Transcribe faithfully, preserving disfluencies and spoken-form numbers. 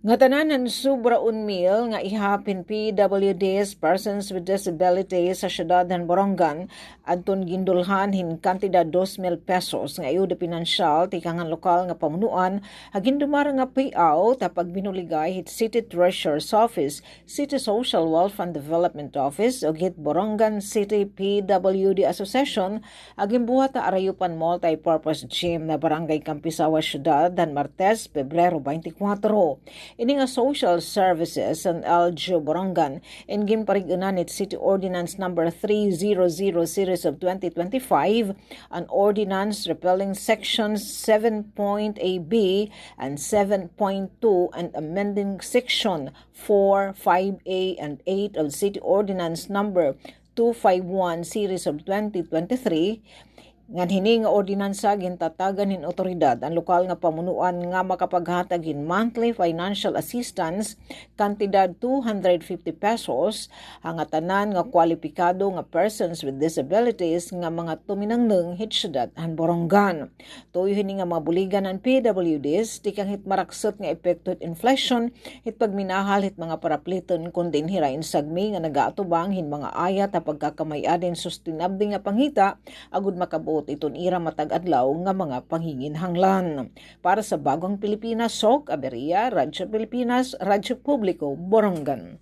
Ngatanan han sobra un mil nga ihap hin P W Ds, persons with disabilities, ha syudad han Borongan, adton gindulhan hin kantidad dos mil pesos nga ayuda pinansyal tikang han lokal nga pamunuan ha gindumara nga payout ha pagbinuligay hit City Treasurer's Office, City Social Welfare and Development Office, ug hit Borongan City P W D Association, ha ginbuhat ha Arayupan Multipurpose Gym ha Barangay Campisao ha syudad han Martes, Pebrero twenty-four. Ini nga social services han L G U Borongan in ginparig-unan hit City Ordinance Number three zero zero series of twenty twenty-five, an ordinance repealing sections seven point A B and seven point two and amending section four, five A, and eight of City Ordinance Number two five one series of twenty twenty-three, ngan hini nga ordinansa gintatagan hin awtoridad an lokal nga pamunuan nga makapaghatag hin monthly financial assistance kantidad two hundred fifty pesos ha ngatanan nga kwalipikado nga persons with disabilities nga mga tuminangneng hit syudad han Borongan. Tuyo hini nga mabuligan an P W Ds tikang hit maraksot nga epekto hit inflation, hit pagminahal hit mga parapleton, kon diin hira in sagmi nga nagaatubang hin mga ayat ha pagkakamay-ada hin sustenable nga pangita agod makabuot iton ira matag adlaw nga mga panginginahanglan. Para sa Bagong Pilipinas, Sok Aberia, Radyo Pilipinas, Radyo Publiko, Borongan.